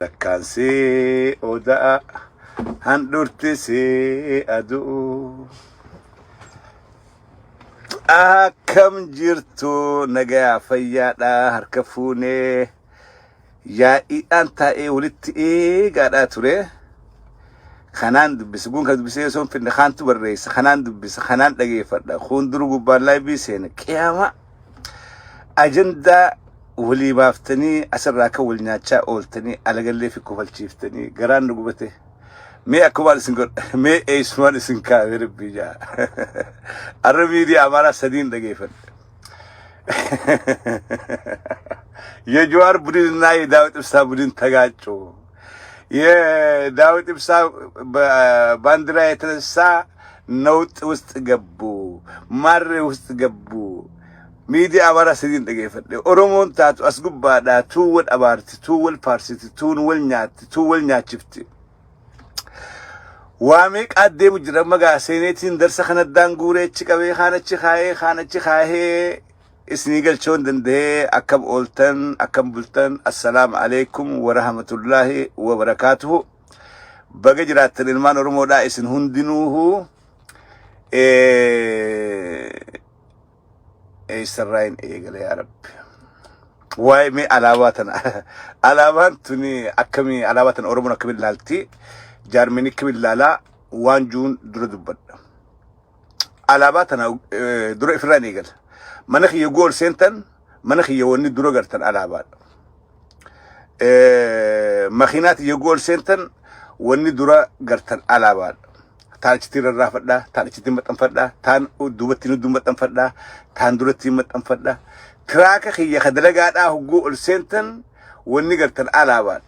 Lakkaansee oda'a handhurtisee adu'u. Akkam jirtu nagayaa fayyaadha harka fuunee yaa'iidhaan taa'ee walitti eegaadhaa ture. Kanaan dubbisa guun kan dubbisee osoo hin finne kaantu barreessa kanaan dubbisa kanaan dhageeffadha kun duru gubbaan laayibii seena qiyaama ajandaa walii baaftanii asirraa akka wal nyaachaa ooltanii alagallee fi kofalchiiftanii garaan nu gubate. Mee akkumaan isin godha mee eessumaan isin kaa'e rabbii jaa. Arra miidiyaa Amaaraa sadiin dhageeffadhe. የጀዋር ቡድንና የዳዊት ኢብሳ ቡድን ተጋጩ። የዳዊት ኢብሳ ባንዲራ የተነሳ ነውጥ ውስጥ ገቡ፣ ማሬ ውስጥ ገቡ። Miidiyaa Amaaraa sadiin dhageeffadhe. Oromoon taatu as gubbaadhaa tuun wal abaarti, tuun wal faarsiti, tuun wal nyaatti, tuun wal nyaachifti. Waa meeqa deemu jira magaa seeneetiin darsa kana addaan guuree achi qabee kaan achi kaayee kaan achi kaahee isinii galchuu hin danda'ee. Akkam ooltan, akkam bultan? Assalaamu alaikum warahmatullaahi wabarakaatuhu. Baga jiraattan ilmaan Oromoodhaa isin hundinuuhu. Eessarraa hin eegale yaa Rabbi? Waa'ee mee alaabaa tana. Alaabaan tuni akkamii, alaabaa tana Oromoon akkamiin ilaalti? Jaarmeni akkamiin ilaalaa? Waan juun dura dubbadha. Alaabaa tana dura ifirraa hin eegala. Mana kiyya gool seentan, mana kiyya wanni dura gartan alaabaadha. Makiinaa tiyya gool seentan, wanni dura gartan alaabaadha. Taan achitti rarraafadha, taan achitti maxxanfadha, taan duubatti nutti maxxanfadha, taan duratti maxxanfadha. Tiraaka kiyya ka dalagaadhaa hogguu ol seentan wanni gartan alaabaadha.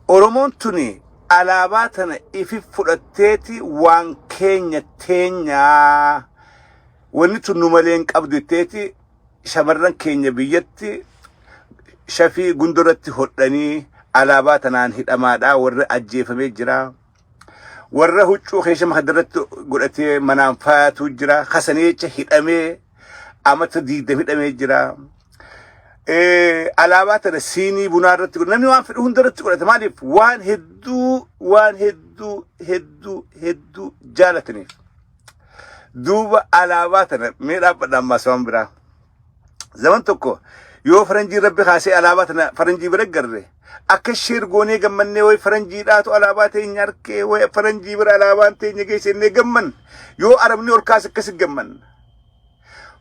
Oromoon tuni alaabaa tana ifi fudhatteeti waan keenya teenyaa wanni tun nu malee hin qabdu jetteeti shamarran keenya biyyatti shafii gundorratti hodhanii alaabaa tanaan hidhamaadhaa warra ajjeefamee jira. Warra huccuu keessa makadarratti godhatee manaan faayatu jira. Kasanii jecha hidhamee amata 20 hidhamee jira. Alaabaa tana siinii bunaa irratti godha. Namni waan fedhu hunda irratti godhata. Maaliif? Waan hedduu waan hedduu hedduu hedduu jaalataniif. Duuba alaabaa tana mee dhaabbadha ammaas waan biraa. Zaman tokko yoo faranjii rabbi kaasee alaabaa tana faranjii bira garre akka sheer goonee gammannee way faranjiidhaatu alaabaa teenya arkee way faranjii bira alaabaan teenya geesse innee gamman yoo arabni ol kaase akkasi gammanna.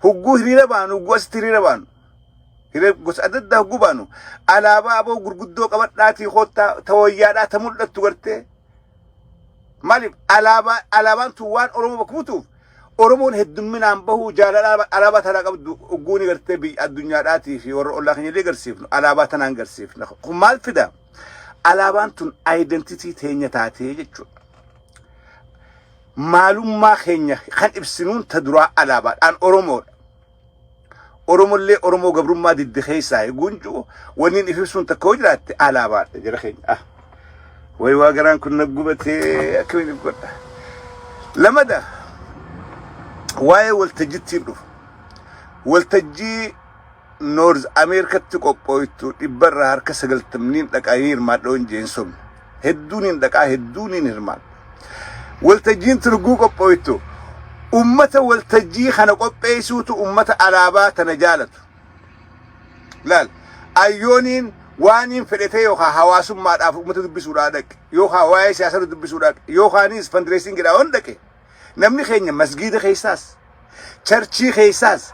Hogguu hiriira baanu, hogguu asitti hiriira baanu, hiriira gosa adda addaa hogguu baanu, alaabaa aboo gurguddoo qabadhaatii koottaa ta wayyaadhaa ta mul'attu gartee. Maaliif? Alaabaan tun waan Oromoo bakka buutuuf Oromoon heddumminaan bahuu jaalala alaabaa tanaa qabdu hogguuni gartee biyya addunyaadhaatii fi warra ollaa keenya illee garsiifnu alaabaa tanaan garsiifna. Kun maal fida? Alaabaan tun identity teenya taatee jechuudha. Maalummaa keenya kan ibsinuun ta duraa alaabaadhaan Oromoodha. Oromollee Oromoo gabrummaa didde keessaa eeguun jiru wanni if ibsuun takka yoo jiraatte alaabaadha jara keenya. Ah. Wayi waa garaan kun na gubatee akkamiin if godha. Lamada waa'ee waltajjittiin dhufa. Waltajjii Noorz Ameerikatti qophooytu 90% dhaqaa hirmaadha hin jeen sobne. Hedduun hin dhaqaa, hedduun hin hirmaadha. Waltajjiin tun hogguu qophooytu ummata waltajjii kana qopheessuutu ummata alaabaa tana jaalatu. Laal ayyooniin waaniin fedhetee yookaan hawaasummaadhaaf ummata dubbisuudhaa dhaqe yookaan waa'ee siyaasaa dubbisuudhaa dhaqe yookaanis fundraisingidhaa on dhaqe namni keenya masgiida keessaas churchii keessaas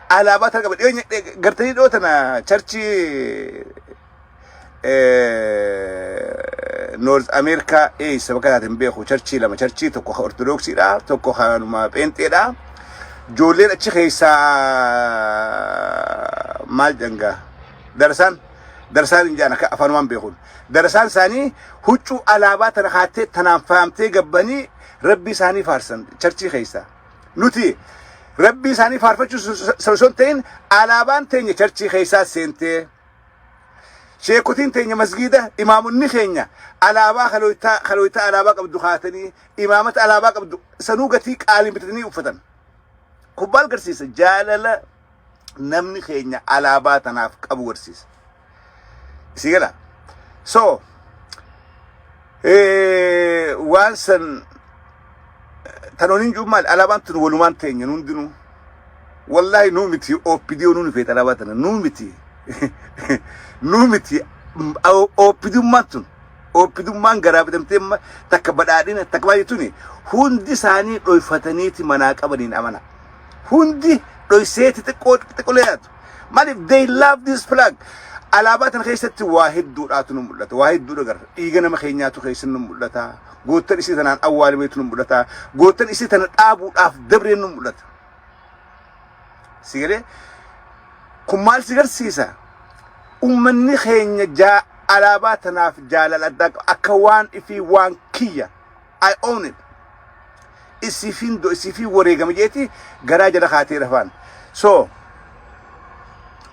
alaabaa tana qaba. Dhiyeenya gartanii dhiyoo tana churchii North America eessa bakka taate hin beeku, churchii lama, churchii tokko ka Ortodoksiidha, tokko kanuma Pheenxeedha. Ijoolleen achi keessaa maal jedhangaa darasaan darasaan hin jedhan akka afaanumaan beekuun darasaan isaanii huccuu alaabaa tana kaattee tanaan faayamtee gabbanii rabbii isaanii faarsan churchii keessaa. Nuti rabbii isaanii faarfachuu osoo hin ta'in alaabaan teenya churchii keessaa seentee sheekotiin teenya masgiida imaamonni keenya alaabaa kalooytaa kalooytaa alaabaa qabdu kaatanii imaamata alaabaa qabdu sanuu gatii qaaliin bitatanii uffatan. Kun maal garsiisa? Jaalala namni keenya alaabaa tanaaf qabu garsiisa. Si gala. So waan san tanoon hin jiru maali? Alaabaan tun walumaan teenya hundinuu. Wallaahi, nuu miti OPDO nuun feete alaabaa tana, nuu miti. Nuu miti, OPDummaan tun, OPDummaan garaa bitamtee takka badhaadhina takka baay'ee tuni hundi isaanii dhoyfataniiti manaa qabaniin amana. Hundi dhoyseeti xiqqoo xiqqoo yaatu. Maaliif? They love this flag. Alaabaa tana keessatti waa hedduudhaatu nu mul'ata. Waa hedduudha garra. Dhiiga nama keenyaatu keessa nu mul'ata. Goottan isii tanaan awwaalameetu nu mul'ata. Goottan isii tana dhaabuudhaaf dabreen nu mul'ata. Si galee? Kun maal si garsiisa? Uummanni keenya alaabaa tanaaf jaalala addaa qaba. Akka waan ifii, waan kiyya. I own it. Isiifin do isiifin wareegama jeeti garaa jala kaatee rafaan. So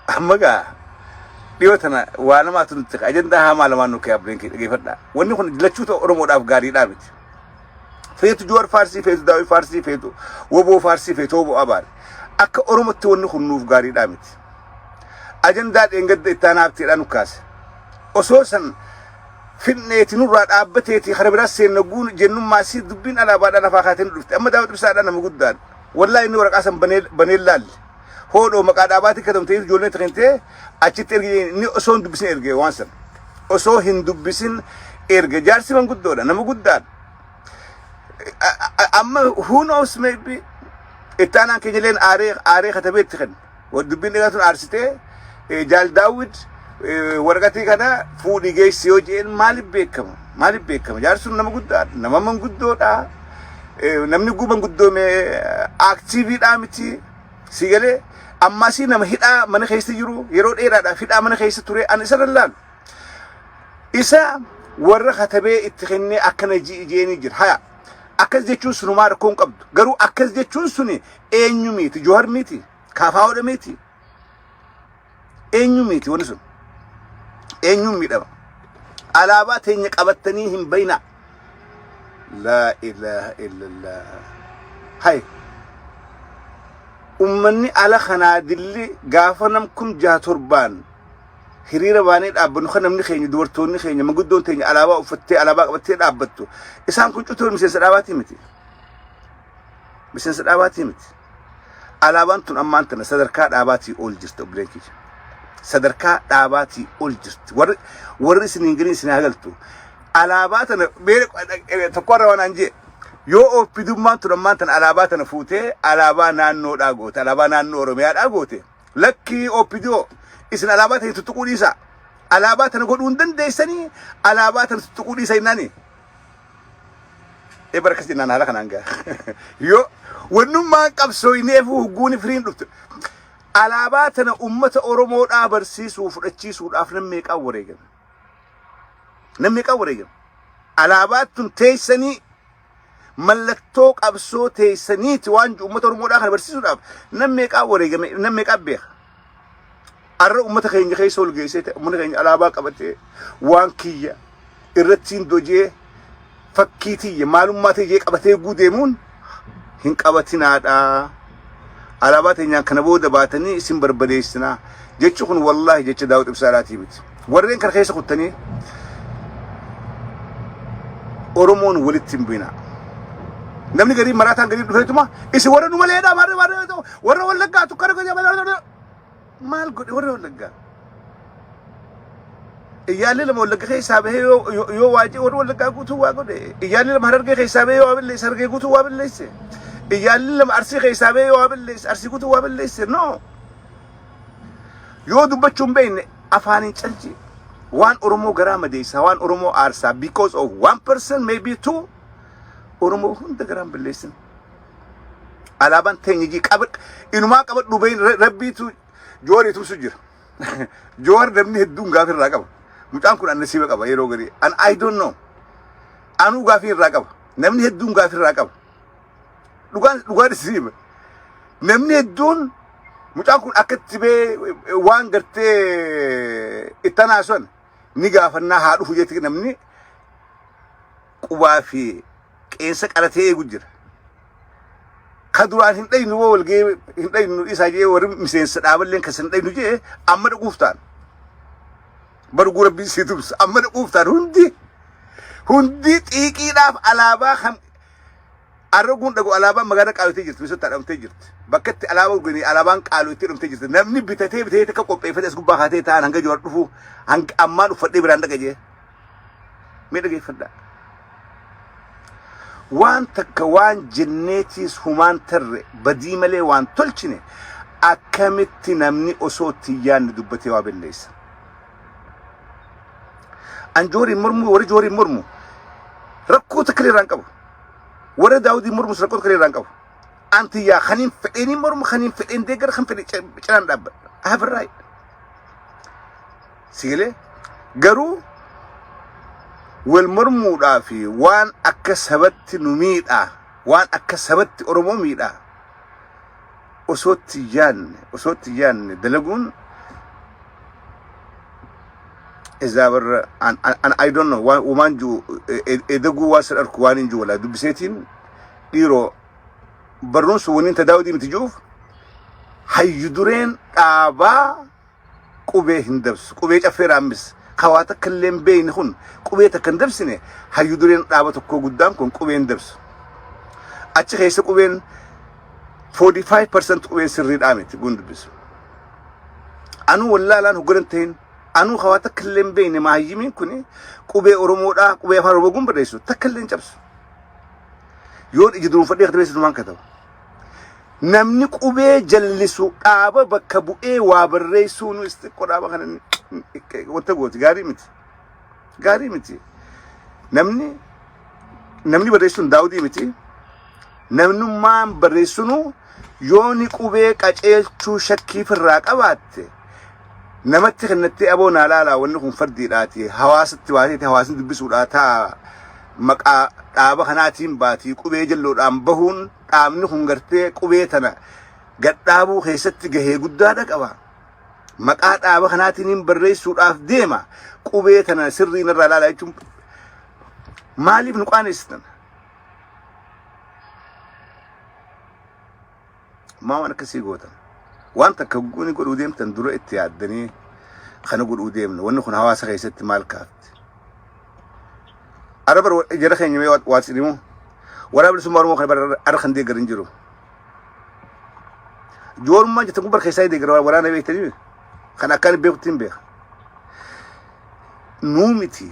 amma gaa dhiyoo tana waa namaatu nutti ajandaa hamaa lamaan nu kee abbeen kee dhageeffadha. Wanni kun lachuuta Oromoodhaaf gaariidhaa miti. Feetu Joowar faarsii, feetu Daawit faarsii, feetu Woboo faarsii, feetu Woboo abaare. Akka Oromootti wanni kun nuuf gaariidhaa miti. Ajandaa dheengadda itti aanaa hafteedhaan nu kaase. Osoo san finneeti nurraa dhaabbateeti kara biraas seenna guun jennummaa si dubbiin alaabaadhaan lafaa kaatee nu dhufte. Amma Daawit Ibsaadhaan nama guddaadha. Wallaahi, inni waraqaa san banee laalle. Hoodhoo maqaa dhaabaatiin katamtee ijoolleen takintee achitti erge, inni osoo hin dubbisin erge waan san. Osoo hin dubbisin erge. Jaarsi manguddoodha, nama guddaadha. Amma who knows, maybe itti aanaan keenya illeen aaree aaree katabee itti kenna. Dubbiin dhigaa tun aarsitee Jaal Daawwid waraqatii kana fuudhii geessi yoo jeen maaliif beekama? Maaliif beekama? Jaarsi sun nama guddaadha. Nama manguddoodha. Namni guu manguddoome activeiidhaa miti. Si galee? Ammasii nama hidhaa mana keessa jiru, yeroo dheeraadhaaf hidhaa mana keessa ture, ani isa lallaalu. Isa warra katabee itti kennee akkana jeeni jira. Haya, akkas jechuun sunumaa rakkoo hin qabdu. Garuu akkas jechuun suni eenyu miti? Johar miti? Kaafaa'oodha miti? Eenyu miti wanni sun? Eenyuun miidhama? Alaabaa teenya qabattanii hin bayinaa. Laa ilaaha illallah. Hay. Ummanni ala kanaa dilli gaafa nam kun jaha torbaan hiriira baanee dhaabbannu, kan namni keenya, dubartoonni keenya, manguddoon teenya alaabaa uffattee, alaabaa qabattee dhaabbattu, isaan kun cutoo miseensa dhaabaatii miti. Miseensa dhaabaatii miti. Alaabaan tun ammaan tana sadarkaa dhaabaatii ol jirti, obboleen kiyya. Sadarkaa dhaabaatii ol jirti. Warri isin hin galin isin haa galtu. Alaabaa tana tokko irra waan an jee, yoo OPDummaan tun ammaan tana alaabaa tana fuutee alaabaa naannoodhaa goote, alaabaa naannoo Oromiyaadhaa goote, lakkii OPDO, isin alaabaa tana tuttuquu dhiisaa. Alaabaa tana godhuu hin dandeessanii, alaabaa tana tuttuquu dhiisa jennaani. Eebara akkas jennaan haala kanaan gaa. Yoo wannummaan qabsooyneef hugguun firiin dhufte. Alaabaa tana ummata Oromoodhaa barsiisuu fudhachiisuudhaaf nam meeqaan wareegame? Nam meeqaan wareegame? Alaabaa tun teessanii, mallattoo qabsoo teessaniiti waan jiru ummata Oromoodhaa kana barsiisuudhaaf nam meeqaan wareegame? Nam meeqaan beeka? Arra ummata keenya keessa ol geessee ta'e, ummata keenya alaabaa qabatee, waan kiyya irratti hin dojee, fakkii tiyya, maalummaa tiyya qabatee guudeemuun hin qabatinaadha. Alaabaa teenyaan kana booda baatanii isin barbadeessinaa jechi kun wallaahi jecha Daawud Ibsaadhaatii miti. Warreen kana keessa kuttanii Oromoon walitti hin bu'inaa. Namni gariin maraataan gariin dhufeetuma isin warra nu maleedha, warra Wallaggaa tukkana maal godhe warra Wallaggaa. Iyyaalli lama Wallagga keessaa bahee yoo waajee warra Wallaggaa guutuu waa godhe. Iyyaalli lama Harargee keessaa bahee yoo waa balleesse, Harargee guutuu waa balleesse. Iyyaalli lama Arsii keessaa bahee yoo waa balleesse, Arsii guutuu waa balleesse. No. Yoo dubbachuu hin beekne afaaniin calji. Waan Oromoo garaa madeessaa, waan Oromoo aarsaa, because of one person, maybe two, Oromoo hunda garaan balleessin. Alaabaan teenya jii qaba inumaa qabadhu bahin rabbiitu Joorii tumsu jira. Joowar namni hedduun gaafii irraa qaba. Mucaan kun annasiiba qaba yeroo garii. An I don't know. Anuu gaafii irraa qaba. Namni hedduun gaafii irraa qaba. Dhugaan dhugaan isin. Namni hedduun mucaan kun akkatti bee waan gartee itti anaason ni gaafannaa haa dhufu jetti, namni qubaa fi qeensa qaratee eegu jira. Ka duraan hin dhaynu woo walgahii hin dhaynu isaa jee, warri miseensa dhaaballeen kan hin dhaynu jee amma dhaquuf ta'an. Barguu rabbiin sii tumsa. Amma na quuftaan hundi hundi xiiqiidhaaf alaabaa kan arraguun dhagu alaabaan magaalaa qaalottee jirti. Misoota dhamtee jirti. Bakka itti alaabaa gurguranii alaabaan qaalottee dhumtee jirti. Namni bitatee bitatee takka qopheeffate as gubbaa kaatee ta'an hanga joor dhufu hanga ammaan uffadhee biraan dhaqa jee. Mee dhageeffadhaa. Waan takka waan jenneetiis humaan tarre badii malee waan tolchine akkamitti namni osoo itti hin yaadne dubbatee waa balleessa. An jooriin mormuu warri jooriin mormu rakkoo takka illee irraa hin qabu. Warra daawudiin mormus rakkoo takka illee irraa hin qabu. An tiyyaa kaniin fedheen mormu kaniin fedheen deeggara kan fedhe cinaan dhaabbadha. I have a right. Sigalee garuu wal mormuudhaa fi waan akka sabatti nu miidhaa waan akka sabatti Oromoo miidhaa osoo itti yaadne osoo itti yaadne dalaguun izaa barra an an I don't know waan waan jiru edaguu waan san arku waan hin jiru walaa dubbiseetiin dhiiroo barruun sun waniin tadaawudii miti jiruuf hayyu dureen dhaabaa qubee hin dabsu. Qubee Caffee Raammis ka waa takka illee hin beekne kun qubee takka hin dabsine hayyu dureen dhaaba tokkoo guddaan kun qubee hin dabsu. Achi keessa qubeen 45% qubeen sirriidhaa miti guun dubbisu. Anuu wallaalaan hogganan ta'in anuu ka waa takka illee hin beekne maayyimiin kun qubee Oromoodhaa qubee afaan Oromoo guun barreessu takka illee hin cabsu. Yoon ija duruunfadhee katabeessu numaan kataba. Namni qubee jallisu dhaaba bakka bu'ee waa barreessuu nu xiqqoo dhaaba kana wanta gooti gaarii miti. Gaarii miti. Namni namni barreessuun daawudii miti. Namnummaan barreessunu yooni qubee qaceelchuu shakkii firraa qabaatte namatti kennattee aboo naa laalaa wanni kun fardiidhaati hawaasatti baateeti hawaasni dubbisuudhaa ta'a maqaa dhaaba kanaatiin baatii qubee jalloodhaan bahuun dhaabni kun gartee qubee tana gad dhaabuu keessatti gahee guddaadha qaba. Maqaa dhaaba kanaatiin hin barreessuudhaaf deema. Qubee tana sirrii narraa ilaalaa jechuun maaliif nu qaaneessitan? Maa waan akkasii gootan? Waan takka gugguuni godhuu deemtan dura itti yaaddanii kana godhuu deemna. Wanni kun hawaasa keessatti maal kaafti? Arra bar jara keenya mee waa isin himu. Waraana bilisummaa Oromoo kana bar arra kan deeggaran jiru. Joorummaan jettan kun bar keessaa deeggara waraana beektanii kan akkaan beekutti hin beeka. Nuu miti.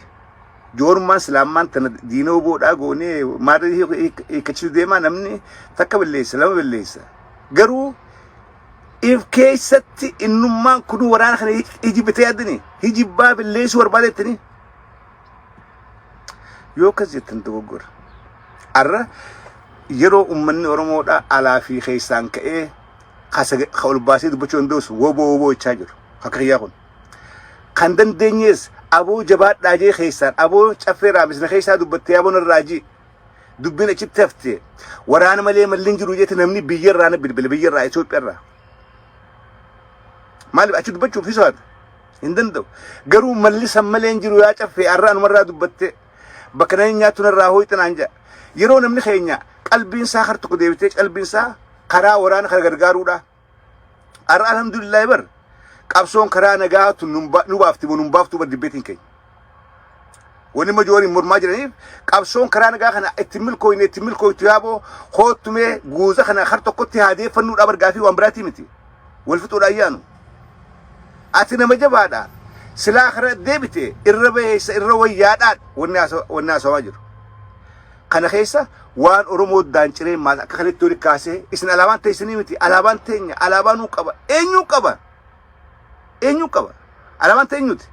Joorummaan silaammaan tana diina oboodhaa goonee maarree hiikkachiisu deemaa namni takka balleessa lama balleessa. Garuu if keessatti innummaan kun waraana kana hijibbitee yaaddanii hijibbaa balleessuu barbaadettanii. Yoo akkas jettan dogoggora. Arra yeroo uummanni Oromoodhaa alaa fi keessaan ka'ee ka ol baasee dubbachuu danda'us woboo woboo jechaa jiru. Akka kiyyaa kun. Kan dandeenyees aboo jabaadhaa jee keessaan aboo caffee raamisna keessaa dubbattee aboon irraa jii. Dubbiin achitti hafte waraana malee malli hin jiru jetti namni biyya irraa na bilbila biyya irraa Itoophiyaa irraa. Maaliif achi dubbachuuf hisaata? Hin danda'u. Garuu malli san malee hin jiru yaa caffee arra anumarraa dubbattee bakka nan nyaattu narraa hooyxa naan jedha. Yeroo namni keenya qalbiin isaa kar tokko deebitee qalbiin isaa karaa waraana kana gargaaruudha. Arra alhamdulillah bar qabsoon karaa nagaa tun nu baafti moo nun baaftuu bar dibbeetiin keenya. Wanni majooriin mormaa jiraniif qabsoon karaa nagaa kana itti milkooyne itti milkooytu yaaboo koottumee guuza kana kar tokkotti haa deeffannuudha bar gaafii waan biraatii miti. Wal fixuudha ayyaanu. Ati nama jabaadha. Silaa kara deebite irra baheessa irra wayyaadhaan wanni haasawaa jiru. Kana keessa waan Oromoo daanciree maal akka kanatti oli kaasee isin alaabaan teessanii miti alaabaan teenya alaabaa nuu qaba eenyuu qaba eenyuu qaba alaabaan teenyuti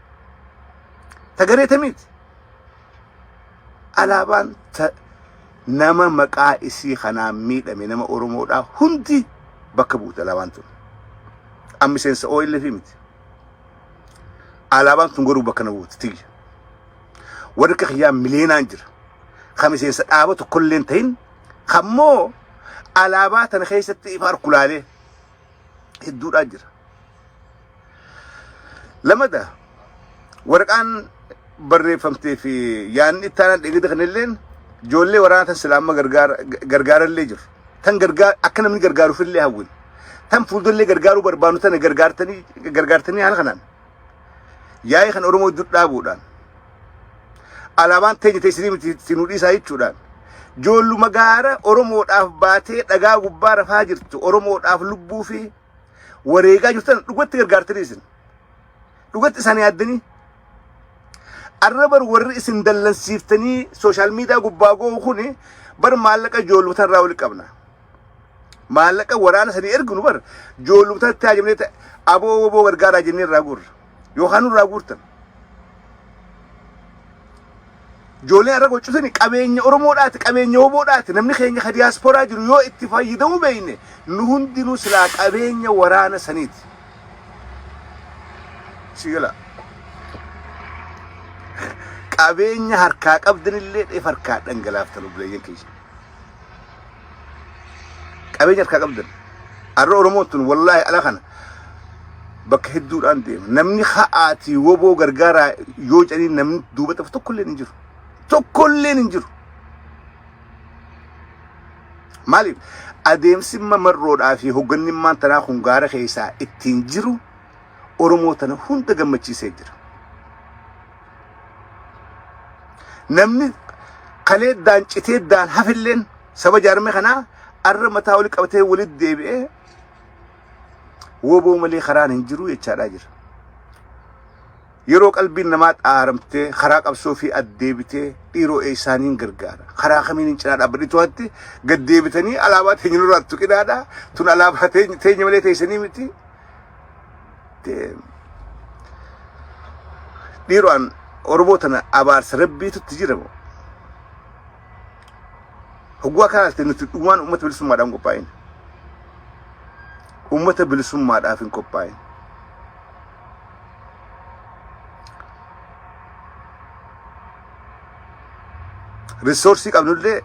tagaree tamiiti alaabaan ta nama maqaa isii kanaan miidhame nama Oromoodhaa hundi bakka buute alaabaan tun. An miseensa OLF miti. Alaabaan tun garuu bakka na buute tiyya. Warri akka kiyyaa miliyeenaan jira. Ka miseensa dhaaba tokkollee hin ta'in kammoo alaabaa tana keessatti ifa harkulaalee hedduudhaa jira. Lamada waraqaan barreeffamtee fi yaadni itti aanaan dheegada kanalleen ijoollee waraana tan silaa amma gargaarallee jiru. Tan gargaar akka namni gargaaruufillee hawwin. Tan fuuldurallee gargaaruu barbaannu tana gargaartanii gargaartanii haala kanaan. Yaa'ii kan Oromoo dur dhaabuudhaan alaabaan teenya teessanii miti nu dhiisaa jechuudhaan joolluma gaara Oromoodhaaf baatee dhagaa gubbaa rafaa jirtu Oromoodhaaf lubbuu fi wareegaa jirtan dhugatti gargaartanii isin dhugatti isaan yaaddanii arra bar warri isin dallansiiftanii sooshaal miidiyaa gubbaa goo'u kuni bar maallaqa joollumata irraa wali qabna. Maallaqa waraana sanii erginu bar joollumata itti jennee aboo woboo gargaaraa jennee irraa guurra. Yookaan nurraa guurtan. Ijoolleen har'a gochuusin qabeenya Oromoodhaati, qabeenya woboodhaati. Namni keenya ka diyaasporaa jiru yoo itti fayyadamuu beekne nu hundinuu silaa qabeenya waraana saniiti. Si gala. Qabeenya harkaa qabdanillee dheef harkaa dhangalaaftan obboleeyyan keessa. Qabeenya harkaa qabdan. Har'a Oromoon tun wallaahi ala kana bakka hedduudhaan deema. Namni ha'aatii woboo gargaaraa yoo jedhanii namni duuba tafu tokkolleen hin jiru. Tokkolleen hin jiru. Maaliif adeemsi marroodhaa fi hoggannimmaan tanaa kun gaara keessaa ittiin jiru Oromoo tana hunda gammachiisee jira. Namni kalee daan citee daan hafilleen saba jaarme kanaa arra mataa wali qabatee walitti deebi'ee woboo malee karaan hin jiru jechaadhaa jira. Yeroo qalbiin namaa xaaramtee karaa qabsoo fi addeebitee dhiiroo eessaaniin gargaara. Karaa kamiin hin cinaa dhaabbadhi to'atti gad deebitanii alaabaa teenya nurraa tuqinaadha. Tun alaabaa teenya malee teessanii miti. Dhiiroo an Oromoo tana abaarsa rabbiitu itti jira moo? Hogguu akka ilaalte nuti dhugumaan uummata bilisummaadhaan qophaa'in. Uummata bilisummaadhaaf hin qophaa'in. Risoorsii qabnullee